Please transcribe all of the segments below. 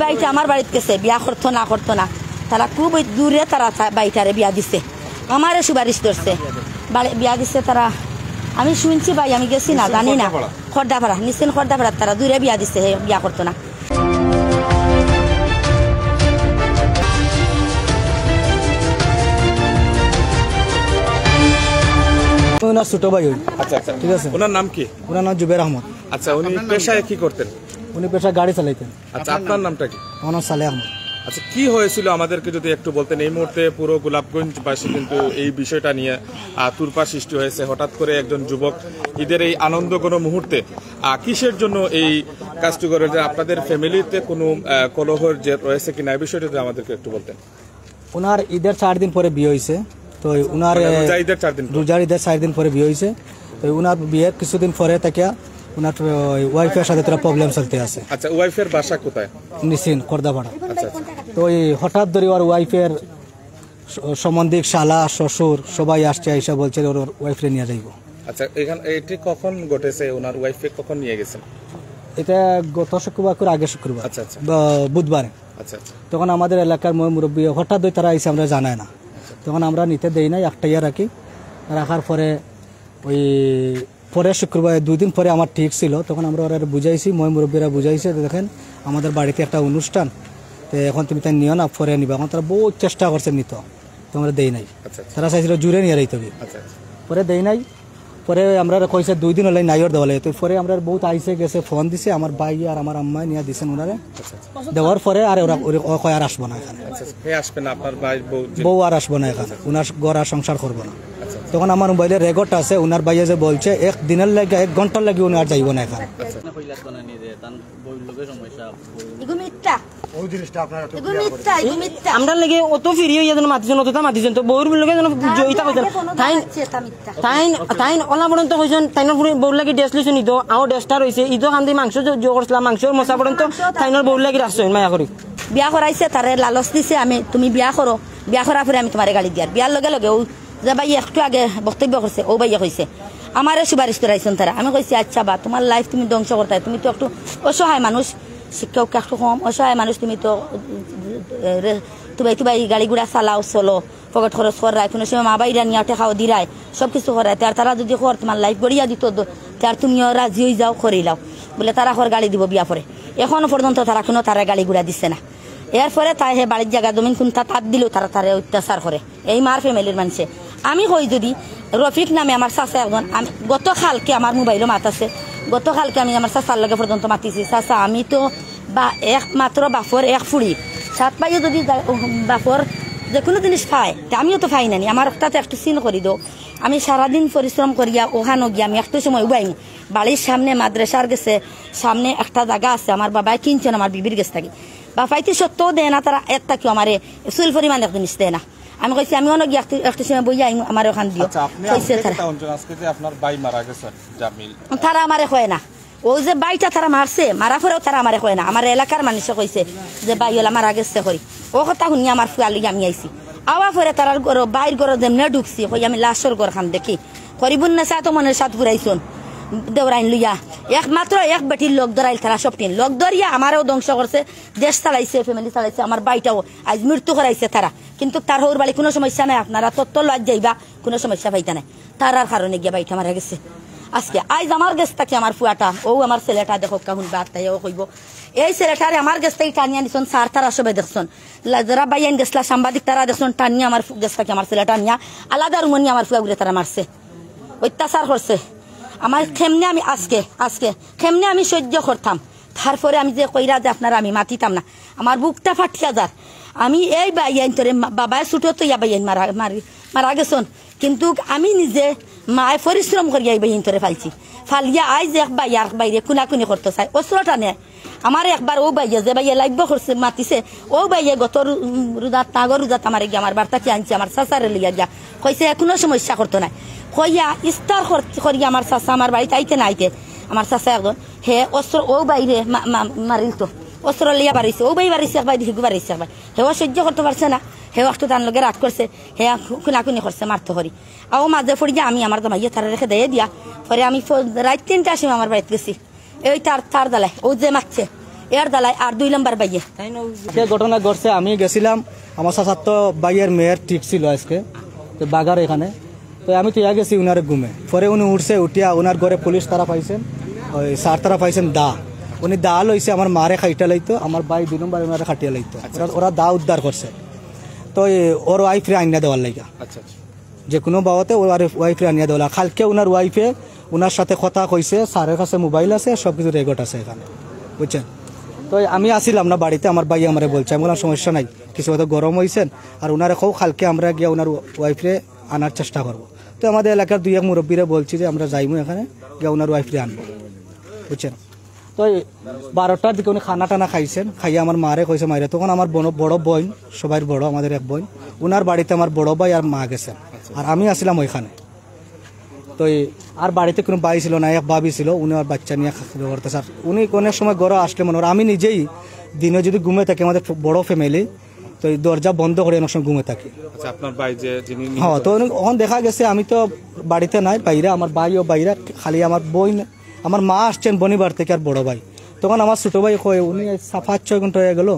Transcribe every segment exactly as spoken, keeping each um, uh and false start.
ভাইটা আমার বাড়িত গেছে, বিয়া করতো না, করতো না। তারা খুব ওই দূরে তারা তা-, ভাইটারে বিয়া দিছে। আমারে সুপারিশ করছে। বাড়ি-, বিয়া দিছে তারা। আমি শুনছি ভাই, আমি গেছি না, জানি না। খর্দাপাড়া। খর্দাপাড়া, নিশ্চিন খর্দাপাড়া তারা দূরে বিয়া দিছে, হে বিয়া করতো না। ওনার ছোট ভাই ওই। আচ্ছা, আচ্ছা। ঠিক আছে। ওনার নাম কি? ওনার নাম জুবের আহমদ। আচ্ছা, উনি পেশায় কি করতেন? উনি পেশায় গাড়ি চালাইতেন। আচ্ছা, আপনার নামটা কি? আমার নাম সালেহ আহমদ। আচ্ছা, কি হয়েছিল আমাদেরকে যদি একটু বলতেন? এই মুহূর্তে পুরো গোলাপগঞ্জবাসী কিন্তু এই বিষয়টা নিয়ে, আহ, তুরপা সৃষ্টি হয়েছে। হঠাৎ করে একজন যুবক ঈদের এই আনন্দঘন মুহূর্তে, আহ, কিসের জন্য এই কাজটি করে? যে আপনাদের ফ্যামিলিতে কোনো, আহ, কলহের যে রয়েছে কিনা, এই বিষয়টা যদি আমাদেরকে একটু বলতেন। ওনার ঈদের চার দিন পরে বিয়ে হইছে। তো ওনার, মানে রোজা ঈদের চার দিন পর? রোজার ঈদের চার দিন পরে বিয়ে হইছে। তো ওনার বিয়ের কিছুদিন পরে থাকিয়া ওনার ওই ওয়াইফের সাথে তোরা প্রবলেম চলতে আছে। আচ্ছা, ওয়াইফের বাসা কোথায়? নিশিন, খর্দাপাড়া। আচ্ছা, আচ্ছা। তো ওই হঠাৎ ধরে ওর ওয়াইফের স-, সম্বন্ধিক শালা, শ্বশুর সবাই আসছে, আইসা বলছে ওর, ওর ওয়াইফরে নিয়ে যাইবো। আচ্ছা, এখানে এটি কখন ঘটেছে? ওনার ওয়াইফে কখন নিয়ে গেছেন? এটা গত শুক্রবার করে আগে শুক্রবার। আচ্ছা, আচ্ছা। বা বুধবারে। আচ্ছা, আচ্ছা। তখন আমাদের এলাকার ময় মুরব্বী হঠাৎ ওই তারা আইসে, আমরা জানায় না। তখন আমরা নিতে দেই নাই, আটকাইয়া রাখি। রাখার পরে ওই পরের শুক্রবার, দুই দিন পরে আমার ঠিক ছিল, তখন আমরা ওরা বুঝাইছি, ময় মুরব্বীরা বুঝাইছে যে, "দেখেন, আমাদের বাড়িতে একটা অনুষ্ঠান, তো এখন তুমি তাই নিও না, পরে নিবা।" এখন তারা বহুত চেষ্টা করছে নিত, তো আমরা দেই নাই। আচ্ছা, আচ্ছা। তারা চাইছিল জুরে নিয়ে যাইতে হবে। আচ্ছা, আচ্ছা। পরে দেই নাই। পরে আমরা কইছে দুই দিন হলে নাইওর দেওয়া লাগে। তো পরে আমরা বহুত আইসে গেছে, ফোন দিছে, আমার ভাই আর আমার আম্মায় নিয়ে দিছেন ওনারে। আচ্ছা, আচ্ছা। দেওয়ার পরে আর ওরা, ওরা, ও কয় আর আসবো না এখানে। আচ্ছা, আচ্ছা। হে আসবে না, আপনার ভাই বউ যে বউ আর আসবো না এখানে, ওনার ঘর আর সংসার করবো না। আচ্ছা, আচ্ছা। তখন আমার মোবাইলে রেকর্ড আছে, ওনার ভাইয়ে যে বলছে, এক দিনের লাগি, এক ঘন্টার লাগি উনি আর যাইবো না এখানে। আচ্ছা। না, কইলাস বানানি যে তান বউর লগে সমস্যা। এগু মিথ্যা। ওই জিনিসটা আপনারা একটু এগু clear করে মিথ্যা, এগু মিথ্যা। আমরার লগে অত ফিরি হইয়া যেন মাতিছেন, অতটা মাতিছেন, তো বউর লগে যেন জয়িতা কইছেন। তাইন, তাইন, তাইন ওলা পর্যন্ত কইছেন, তাইনর ফুড়ি বউর লাগি ড্রেস লইছেন, ইদো, আও ড্রেসটা রইছে, ইদো খান দি মাংস জো-, জো করছিলাম, মাংসর মশা পর্যন্ত তাইনর বউর লাগি রাখছেন, মায়া করি। বিয়া করাইছে, তারে লালচ দিছে, আমি, "তুমি বিয়া করো, বিয়া করার পরে আমি তোমারে গাড়ি দিয়ার।" বিয়ার লগে লগে ও যে ভাই একটু আগে বক্তব্য করছে, ও ভাইয়ে কইছে, "আমারে সুপারিশ করাইছন তারা।" আমি কইছি, "আচ্ছা বা, তোমার লাইফ তুমি ধ্বংস করতায়, তুমি তো একটু অসহায় মানুষ, শিক্ষা উক্ষা একটু কম, অসহায় মানুষ, তুমি তো, এ, রে, তুবাই তুবাই গাড়ি ঘোড়া চালাও, চলো, পকেট খরচ কররায়, কোনো সময় মা বাইরা নিয়া টেকাও দিরায়, সব কিছু কররায়, তে আর তারা যদি কর তোমার লাইফ গড়িয়া দিত, দ-, তে আর তুমিও রাজি হই যাও, করিলাও।" বলে, "তারা কর গাড়ি দিব বিয়া পরে।" এখনো পর্যন্ত তারা কোনো তারা গাড়ি ঘোড়া দিছে না। এরপরে তাই হে বাড়ির জাগা জমিন কুন্তা তাত দিলেও তারা তারে অত্যাচার করে। এই মার ফ্যামিলির মানুষে। আমি কই যদি রফিক নামে আমার চাচা একজন, আমি, গতকালকে আমার মোবাইলও মাত আছে, গতকালকে আমি আমার চাচার লগে পর্যন্ত মাতিছি, "চাচা, আমি তো বা একমাত্র বাপর এক ফুড়ি, সাত ভাইও যদি যা-, বাপর যে কোনো জিনিস পায়, তে আমিও তো পাই না নি, আমার ওটাতে একটু চিন করি দেও।" আমি সারাদিন পরিশ্রম করিয়া ওখানো গিয়া আমি একটু সময় উবাইমু, বাড়ির সামনে মাদ্রাসার গেছে, সামনে একটা জাগা আছে, আমার বাবায় কিনছেন আমার বিবির গেছ থাকি, বাপাইতে সত্ত্বেও দেয় না, তারা এর থাকিও আমারে চুল পরিমাণ এক জিনিস দেয় না। আমি কইছি, "আমি অনো গিয়া একটু, একটু সময় বইয়া আইমু, আমারে ওখান দিও।" আচ্ছা, আপনি কইছে আজকে তারা। কিতা হুনছইন? আজকে যে আপনার ভাই মারা গেছেন, জামিল। তারা আমারে কয় না। ও যে ভাইটা তারা মারছে, মারা পরেও তারা আমারে কয় না। আমার এলাকার মানুষে কইছে যে ভাই ওলা মারা গেছে কই। ও কথা হুনিয়া আমার ফুয়া লইয়া আমি আইছি। আওয়া পরে তারার ঘরো, ভাইর ঘরো যেমনে ঢুকছি, কই আমি লাশর ঘর খান দেখি। করিবুন না সাথ মনে সাথ ফুরাইছন। দেওরাইন লইয়া। একমাত্র এক বেটির লোক ধরাইল তারা সব টিন। লোক ধরিয়া আমারেও ধ্বংস করছে, দেশ চালাইছে, ফ্যামিলি চালাইছে, আমার ভাইটাও আজ মৃত্যু করাইছে তারা। কিন্তু তার হউর বাড়ি কোনো সমস্যা নাই, আপনারা তত্ত্ব লজ যাইবা, কোনো সমস্যা পাইতা নাই। তারার কারণে গিয়া বাইটা মারা গেছে। আজকে আইজ আমার গেছ থাকি আমার ফুয়াটা, ও আমার ছেলেটা দেখো কাহুন বাদ তাই ও কইব, এই ছেলেটারে আমার গেছ থাকি টানিয়া নিছন, স্যার তারা সবে দেখছন, লা-, যারা বাইয়াইন গেছলা সাংবাদিক তারা দেখছন, টানিয়া আমার ফু-, গেছ থাকি আমার ছেলেটা নিয়া আলাদা রুমো নিয়া আমার ফুয়া ঘুরে তারা মারছে, অত্যাচার করছে। আমার কেমনে আমি আজকে, আজকে কেমনে আমি সহ্য করতাম? তারপরে আমি যে কইরা যে আপনারা আমি মাতিতাম না, আমার বুকটা ফাটিয়া যার। আমি এই বাইয়াইন তোরে মা-, বাবায় ছুটো তো ইয়া বাইয়াইন মারা, মারি, মারা গেছন। কিন্তু আমি নিজে মায় পরিশ্রম করিয়া এই বাইয়াইন তোরে ফালছি। ফালিয়া আইজ এক ভাই আর এক ভাইরে কুনাকুনি করতো চাই, অস্ত্রটা নেয়। আমার একবার ও ভাইয়ে যে ভাইয়ে লাইভ করছে, মাতিছে, ও ভাইয়ে গত রু-, উম, রোজাত, আগর রোজাত আমারে গিয়া আমার বার্তা কি আনছে, আমার চাচারে লইয়া গিয়া। কইছে, "এ কোনো সমস্যা করতো নাই।" কইয়া ইস্তার কর-, করিয়া আমার চাচা আমার বাড়িত আইতে না আইতে, আমার চাচা একজন, হে অস্ত্র ও বাইরে মা-, মা-, মারিল তো। অস্ত্র লইয়া বাড়িছে, ও ভাই বাড়িছে এক ভাই, দেখি বাড়িছে এক ভাই। হেও সহ্য করতে পারছে না, হেও একটু তার লগে রাগ করছে, হে খু-, খুনাখুনি করছে, মারতো করি। আও মাঝে পড়ি যে আমি আমার জামাইয়ে তারা রেখে দিয়ে দিয়া, পরে আমি ফ-, রাইত তিনটার সময় আমার বাড়িত গেছি। এই তার, তার দালায়, ও যে মারছে, এর দালাই আর দুই নাম্বার ভাইয়ে। আজকে ঘটনা ঘটছে, আমি গেছিলাম, আমার চাচাতো ভাইয়ের মেয়ের ঠিক ছিল আজকে, তো বাগার এখানে। তো আমি তো ইয়া গেছি উনারে ঘুমে। পরে উনি উঠছে, উঠিয়া উনার ঘরে পুলিশ তারা পাইছেন, ওই স্যার তারা পাইছেন দা। উনি দা লইছে আমার মারে খাইটা লাইতো, আমার ভাই দুই নম্বরে উনারে খাটিয়া লাইতো। ওরা, ওরা দা উদ্ধার করছে। তো এই ওর ওয়াইফরে আইনা দেওয়ার লাগা। আচ্ছা, আচ্ছা। যে কোনো বাবদে ওর ওয়াইফরে আনিয়া দেওয়ার লাগা। কালকে উনার ওয়াইফে উনার সাথে কথা কইছে, স্যারের কাছে মোবাইল আছে, সব কিছু রেকর্ড আছে এখানে, বুঝছেন? তো আমি আসিলাম না বাড়িতে, আমার ভাই আমারে বলছে, আমি বললাম, "সমস্যা নাই, কিছু হয়তো গরম হইছেন, আর উনারে কও কালকে আমরা গিয়া উনার ওয়াইফরে আনার চেষ্টা করব।" তো আমাদের এলাকার দুই এক মুরব্বীরে বলছি যে আমরা যাইমু এখানে, গিয়া উনার ওয়াইফরে আনবো, বুঝছেন? তো এই বারোটার দিকে উনি খানা টানা খাইছেন, খাইয়া আমার মারে কইছে, "মাইরে।" তখন আমার বোন, বড় বোন, সবাই বড়, আমাদের এক বোন, উনার বাড়িতে আমার বড় ভাই আর মা গেছেন, আর আমি আসিলাম ওইখানে। তো এই আর বাড়িতে কোনো ভাই ছিল না, এক ভাবি ছিল, উনি আর বাচ্চা নিয়ে খাওয়া দাওয়া করতেছে। আর উনি অনেক সময় ঘরে আসলে মনে হয়, আমি নিজেই দিনে যদি ঘুমে থাকি, আমাদের ফ-, বড় ফ্যামিলি, তো এই দরজা বন্ধ করে অনেক সময় ঘুমে থাকি। আচ্ছা, আপনার ভাই যে যিনি নিহত হ্যাঁ, তো হয়েছেন? অনেক-, অখন দেখা গেছে আমি তো বাড়িতে নাই, বাইরে, আমার ভাইও বাইরে, খালি আমার বোন, আমার মা আসছেন বনিবার থেকে আর বড় ভাই। তখন আমার ছোট ভাই কয়, "উনি আজ সা-, পাঁচ ছয় ঘন্টা হয়ে গেল,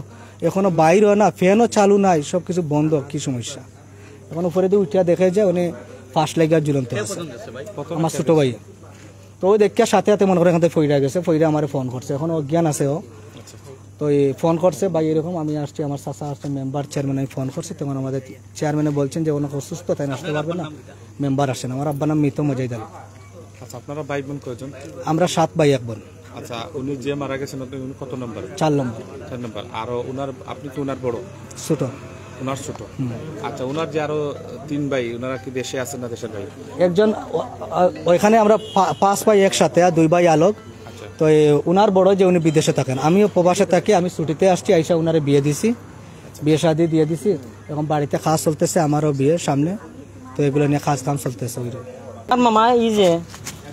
এখনো বাইর হয় না, ফ্যানও চালু নাই, সব কিছু বন্ধ, কি সমস্যা?" এখন উপরে দিয়ে উঠিয়া দেখে যে উনি ফাঁস লাগিয়া ঝুলন্ত আছে। আমার ছোট ভাই। তো ওই দেখিয়া সাথে সাথে মনে করে এখান থেকে ফইরা গেছে, ফইরা আমারে ফোন করছে, এখন অজ্ঞান আছে ও। তো এই ফোন করছে, "ভাই এরকম আমি আসছি, আমার চাচা আসছে, মেম্বার, চেয়ারম্যান আমি ফোন করছি।" তখন আমাদের চেয়ারম্যানে বলছেন যে অনেক অসুস্থ, তাই আসতে পারবে না, মেম্বার আসছেন। আমার আব্বার নাম মৃত মজাইদ আলী। আচ্ছা, আপনারা ভাই বোন কয়জন? আমরা সাত ভাই এক বোন। আচ্ছা, উনি যে মারা গেছেন, আপনি, উনি কত নম্বর? চার নম্বর। চার নম্বর। আর ওনার, আপনি তো ওনার বড়? ছোট। ওনার ছোট। হুম। আচ্ছা, ওনার যে আরো তিন ভাই, ওনারা কি দেশে আছেন না দেশের বাইরে? একজন ও-, ও-, ওইখানে আমরা পা-, পাঁচ ভাই একসাথে, আর দুই ভাই আলোক। আচ্ছা। তো এই ওনার বড় যে উনি বিদেশে থাকেন, আমিও প্রবাসে থাকি, আমি ছুটিতে আসছি, আইসা ওনারে বিয়ে দিছি, বিয়ে শাদি দিয়ে দিছি। এখন বাড়িতে কাজ চলতেছে, আমারও বিয়ে সামনে, তো এগুলো নিয়ে কাজ কাম চলতেছে ওই রকম। আর মামা এই যে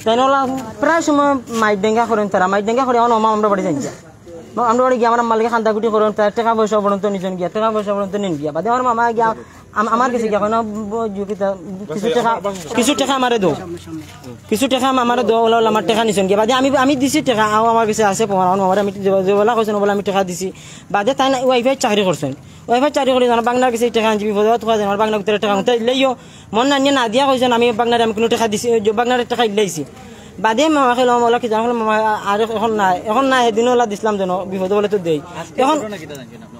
তাই নলা প্রায় সময় মাইর ডেঙ্গা করেন তারা, মাইর ডেঙ্গা করে এখন মামা আমরা বাড়ি যাই গিয়া। মা-, আমরা বাড়ি গিয়া আমার আম্মার লগে কান্দাকুটি করেন, তার টেকা পয়সা পর্যন্ত নিছেন গিয়া, টেকা পয়সা পর্যন্ত নেন গিয়া। বাদে আমার মামা গিয়া আম-, আমার কাছে গিয়া কয় না, ব-, জু কিতা, কিছু টেকা, কিছু টেকা আমারে দেও, কিছু টেকা আমারে দেও, ওলা ওলা আমার টেকা নিছেন গিয়া। বাদে আমি, আমি দিছি টেকা, আও আমার কাছে আছে প্রমাণ, আমার মামারে আমি যে, যে ওলা কইছেন, ওলা আমি টেকা দিছি। বাদে তাই না ওয়াইফাই চাকরি করছেন, ওয়াইফাই চাকরি করে জানো বাংলার কাছে টেকা আনছি, বিপদে থোয়া যায়, আমার বাংলা ভিতরে টেকা আনতে ইলেইও মন না নিয়ে না দিয়া কইছেন, আমি বাংলারে আমি কোনো টেকা দিছি, যে বাংলারে টেকা ইলাইছি। বাদে মামা খেলো, মামা ওলা কি জানো, মামা আর এখন নাই, এখন নাই, এদিন ওলা দিছিলাম যেন, বিপদে বলে তো দেই। আজকে এখন ঘটনা কিতা জানছেন আপনি?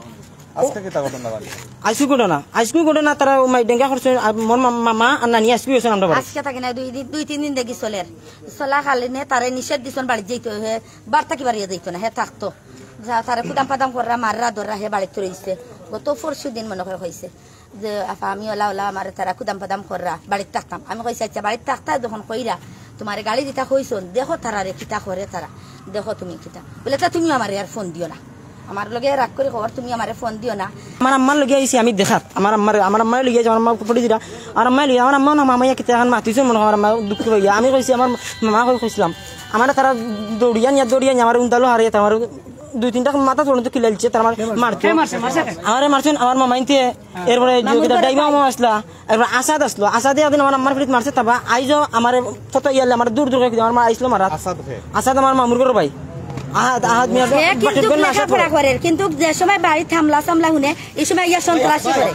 আজকে কিতা ঘটনা ঘটে? আইসু ঘটনা, আইসু ঘটনা তারা মাই ডেঙ্গা করছে, আর মোর মাম-, মামা আর নানি আইসু গেছেন আমরা বাড়ি। আজকে থাকে না, দুই দিন, দুই তিন দিন দেখি চলের। চলা খালি নে, তারে নিষেধ দিছন বাড়ি যাইতে, হে বার থাকি বাড়িয়ে যাইতো না, হে থাকতো। যা, তারে কুদাম পাদাম কররা, মাররা, ধররা, হে বাড়িত রইছে। গত পরশু দিন মনে করে কইছে যে, "আফা, আমি ওলা ওলা, আমারে তারা কুদাম পাদাম কররা, বাড়িত থাকতাম।" আমি কইছি, "আচ্ছা, বাড়িত থাকতা যখন কইরা, তোমারে গালি দিতা কইছন, দেখো তারারে কিতা করে তারা, দেখো তুমি কিতা।" বলে, "তা তুমি আমারে আর ফোন দিও না, আমার লগে রাগ করি খবর, তুমি আমারে ফোন দিও না।" আমার আম্মার লগে আইছি আমি দেখাত, আমার আম্মার, আমার আম্মার লগে আইছি, আমার আম্মা পড়ি দিরা, আমার আম্মার লগে, আমার আম্মা না মামাইয়া কিতা এখন মাতিছন মনে হয়, আমার আম্মা দুঃখ পাইয়া। আমি কইছি, আমার মামা কই কইছিলাম, আমার তারা দৌড়িয়া নিয়া, দৌড়িয়া নিয়া, আমার উন্দালো হারিয়ে, আমার দুই তিনটা মাথা পর্যন্ত কিলাইছে, তারা আমার মারতো। কে মারছে? মারছে কে? আমারে মারছেন আমার মামাইন্তে, এরপরে যে কিতা ডাইবা মামা আসলা, এরপরে আসাদ আসলো, আসাদে একদিন আমার আম্মার পিঠিত মারছে, তাবা আইজও আমারে কত ইয়ালে আমার দূর দূর করে আমার মা আইসলো মারাত। আসাদ কে? আসাদ আমার মামুর ঘরর ভাই। আহাদ, আহাদ মিয়া সে কিন্তু বাটির ঘর না আসাদ লেখাপড়া করে। করে, কিন্তু যে সময় বাড়িত হামলা সামলা হুনে, এই সময় ইয়া সন্ত্রাসী করে।